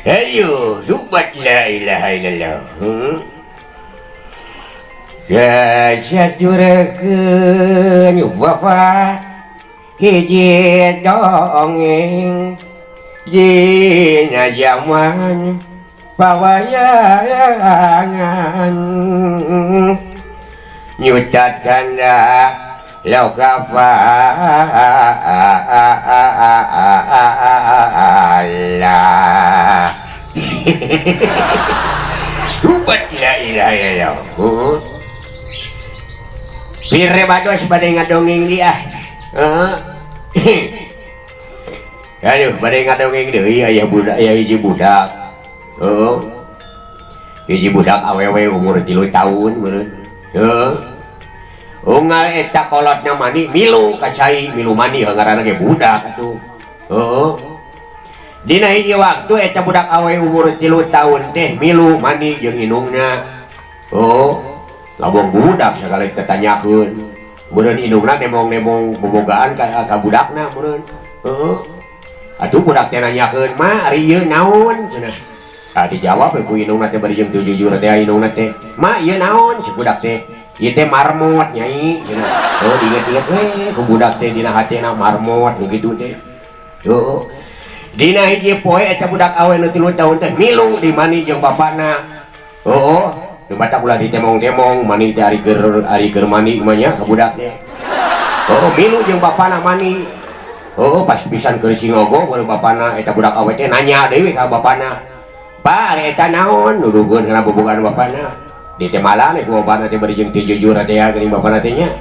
Ayo, sobat la ilaha illallah. Sasaturakeun wafa hiji dongeng dina jaman pawayangan nyutat kanda lokafala. Rubat la ilaha illallah. Pire bados bade ngadongeng di ah. Aduh, bade ngadongeng deui aya budak, aya hiji budak. Heeh. Hiji budak awewe umur 3 tahun meureun. Heeh. Unggal eta kolotna mani milu ka cai, milu mani ngaranna ge budak atuh. Heeh. Dina hiji waktu eta budak awewe umur 3 tahun teh milu mani jeung indungna. Oh, labong budak sagala ditanyakeun. Meureun indungna nemong-nemong bobogaan ka budakna meureun. Heeh. Atuh budak teh nanyakeun, "Ma, ari ieu naon?" cenah. Ah dijawab we ku indungna teh bari jeung teu jujur teh indungna teh. "Ma, ieu naon?" Cek budak teh. "Ieu teh marmot, Nyai," cenah. Oh, diinget-inget we ku budak teh dina hatena marmot nu kitu teh. Heeh. Dina hiji poe eta budak awe nu 3 tahun teh milu dimani jeung bapana. Heeh. Nu batak ulah ditemong-temong mani teh ari keur mani mah nya ka budak teh. Oh, milu jeung bapana mani. Oh, pas pisan keur singogo baru bapana eta budak awe teh nanya deui ka bapana. "Pak, ari eta naon?" Nuduhkeun kana bobogaan bapana. Ditemalan ku bapana teh bari jeung teu jujur teh ya geuning bapana teh nya.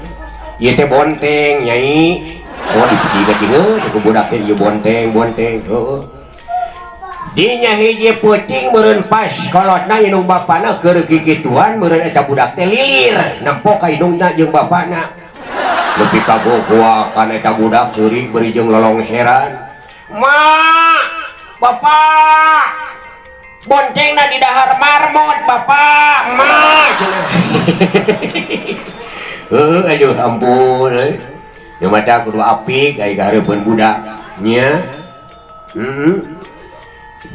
"Ieu teh bonteng, Nyai." Oh, dipikirin ku budak teh ieu bonteng, bonteng. Heeh. Dinya hiji peuting meureun pas kolotna indung bapana keur kikituan meureun eta budak teh lilir nempo ka indungna jeung bapana. Nepi ka gogoakan eta budak ceurik beri jeung lolongseran. "Ma, Bapak, bontengna di dahar marmot, Bapak, Ma," cenah. Heuh, aduh ampun euy. Nu mata kudu apik ai kahareupeun budak nya. Heeh.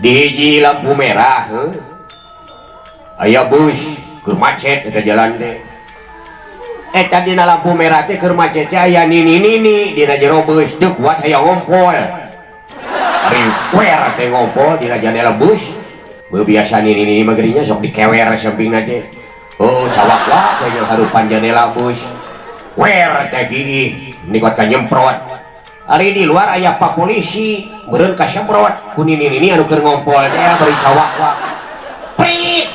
Di hiji lampu merah, heuh. Aya bus keur macet eta jalan teh. Eta dina lampu merah teh keur macet teh aya nini-nini dina jero bus teu kuat hayang ngompol. Ari wer teh ngompol dina jandela bus. Beuh biasa nini-nini mah geuning nya sok dikewer sampingna teh. Oh, sawak-wak we harupan jandela bus. Wer teh kiih nikot ka nyemprot. Ari di luar aya pak polisi meureun kasemprot ku nini-nini anu keur ngompol teh bari cawak-wak. Prit!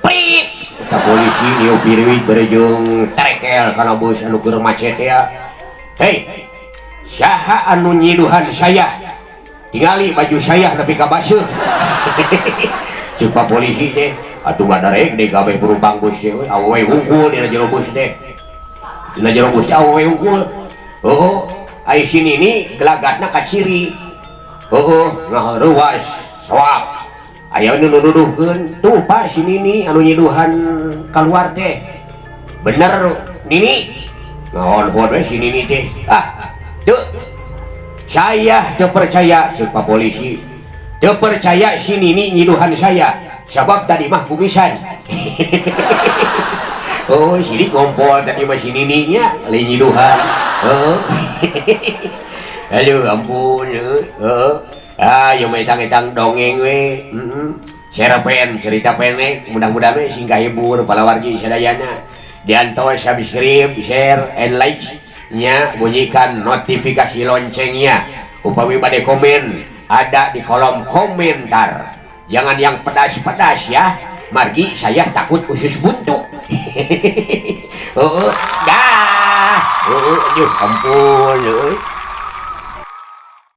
Prit! Eta polisi niup piriwit bari jeung terekel kana bus anu keur macet teh. "Hei, saha anu nyiduhan saya? Tingali baju saya nepi ka baseuh." Ceuk pak polisi teh, atuh ngadarek deui kabeh penumpang bus teh, awewe hungkul dina jero bus teh. Dina jero bus teh awewe hungkul. Oh, ai si nini gelagatna kaciri. Heeh, ngahareuwas soak. Aya nu nuduhkeun, "Tuh Pak si nini anu nyiduhan kaluar teh." "Bener nini?" Ngahon-hon we si nini teh. "Ah, teu. Saya teu percaya," ceuk pak polisi. "Teu percaya si nini nyiduhan saya, sabab tadi mah kumisan." Oh, sini ngompol tadi mah si nininya lain nyiduhan. Heeh. Aduh, ampun heeh. Ah, ieu mah etang-etang dongeng we. Heeh. Share pen, cerita pendek, mudah-mudahan we sing kahibur palawargi sadayana. Diantos subscribe, share, and like nya, bunyikan notifikasi loncengnya. Upami bade komen ada di kolom komentar. Jangan yang pedas-pedas ya. Margi saya takut usus buntu. Heeh, dah. Heeh, aduh ampun. Heeh.